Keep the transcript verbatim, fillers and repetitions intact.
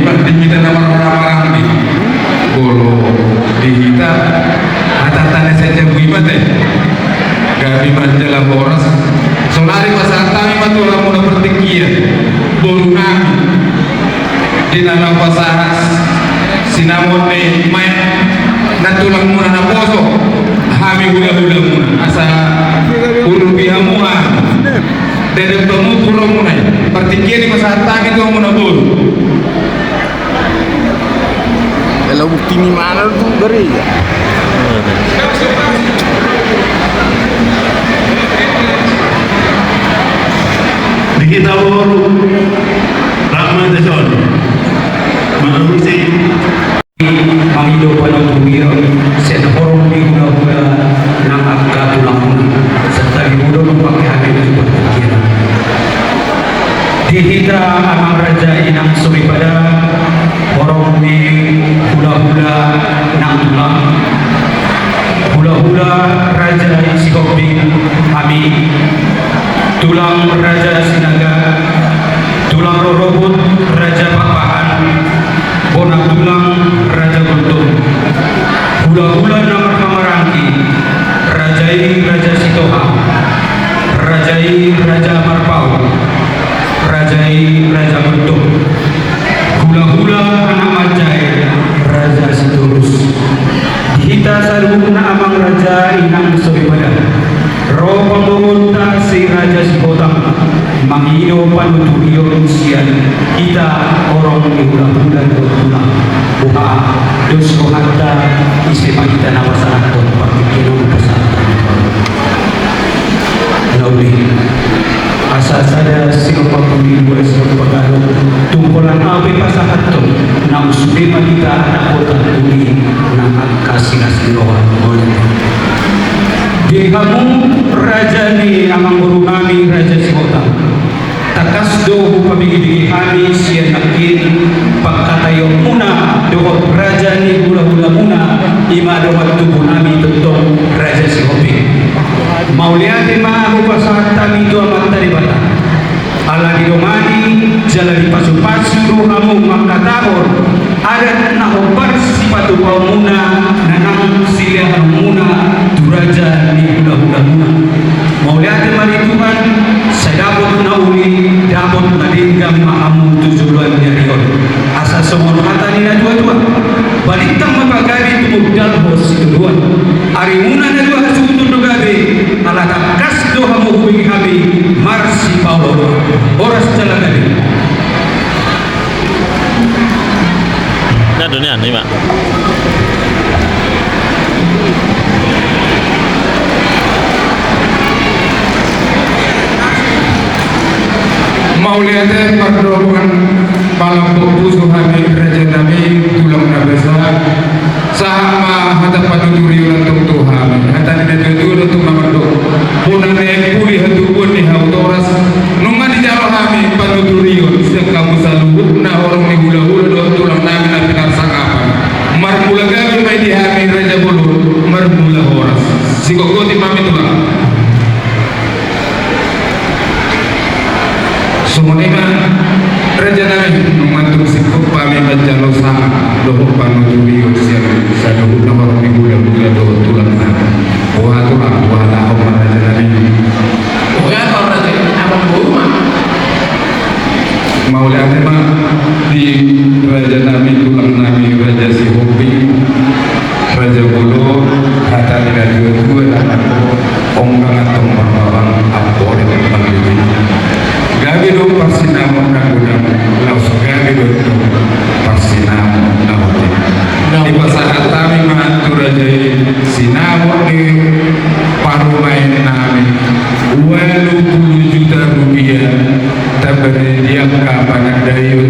Di hita na marhahamaranggi, molo di hita hatahata na sadia, boi ma te gabe manjalo horas. Saonari pasahat hami ma tu hamuna partingkian, boru nami, di na laho pasahat sinamot ni maen na tulangmuna naposo, hami hulahulamuna, asa urupi hamu ma. Dada pamupu rohamuna i, partingkian i pasahat hami tu hamuna boru. Kalau bukti ni mana tu gereja? Di hita boru, rahmat Tuhan. Manusia. Mangido panuturion sian horong ni hulahula nang angka tulangmuna. Santabi muna do mangke hami tu partingkian. Di hita amang raja inang soripada, horong ni hulahula nang tulang. Hulahula raja Sihombing hami. Tulang raja Sinaga. Tulang rorobot raja Pakpahan. Bona tulang raja Gultom. Hulahula na marhahamaranggi, raja i raja Sitohang, raja i raja Marpaung, raja i raja Gultom. Hulahula anak manjae raja Sitorus. Di hita saluhutna amang raja inang soripada. Ro pamboruonta si Raja Sihotang mangido panuturion sian hita horong ni hulahula dohot tulang. Boha dos rohanta, ise ma hita na pasahathon partingkian on pasahathon. Na uli. Asa sada sinumpang pudi, dua sinumpang alu, tung holan ahu pe pasahathon, naung sude ma hita anak kota uli nang angka silas ni roha. Di hamu raja ni amangboru nami Raja Sihotang, tangkas do hupabegibegi hami sian nangkin pangkataionmuna dohot raja ni hulahulamuna, i ma dongan tubu nami tongtong Raja Sihombing. Mauliate ma hupasahat hami tu Amanta Debata. Ala didongani jala dipasupasu do hamu mangkatahon adat na hombar sipatupaonmuna na naeng silehonmuna tu raja ni hulahulamuna. Mauliate ma di Tuhan, sai dapot na uli, dapot na denggan ma hamu tu joloan ni ari on. Asa songon hata ni natuatua, balintang ma pagabe, tumundalhon sitodoan. Arimuna na dua hasuhuton do gabe, ala tangkas do hamu hubege hami marsipaolooloan. Horas jala gabe. Na do nian, ima. Mauliate, mardongan palampok pusu hami raja nami, tulang na basa. Sahat ma hata panuturion on tong tu hami. Hata ni natuatua do tong na mandok: Bona na naeng puli hatubuan ni hau toras. Nunga dijalo hami panuturion sian hamu saluhutna horong ni hulahula dohot tulang nami na pinarsangapan. Marmula gabe ma i di hami, raja bolon, marmula horas. Sigotgoti ma hami, tulang. Songon i ma, raja nami, nunga tung singkop hami manjalo sahat dohot panuturion sian saluhutna horong ni hulahula dohot tulang nami. Boha, tulang, boha, laho ma, raja nami. Boha, raja, amangboru ma. Mauliate ma di raja nami, tulang nami, Raja Sihombing. Raja bolon, hata ni natuatua na mandok: Onggang antong marbabang, amporik manggiling. Gabe do parsinamot na godang, laos gabe do antong parsinamot na otik. Dipasahat hami ma tu raja i sinamot ni parumaen nami, ualu pulu juta rupiah, tamba ni angka panandaion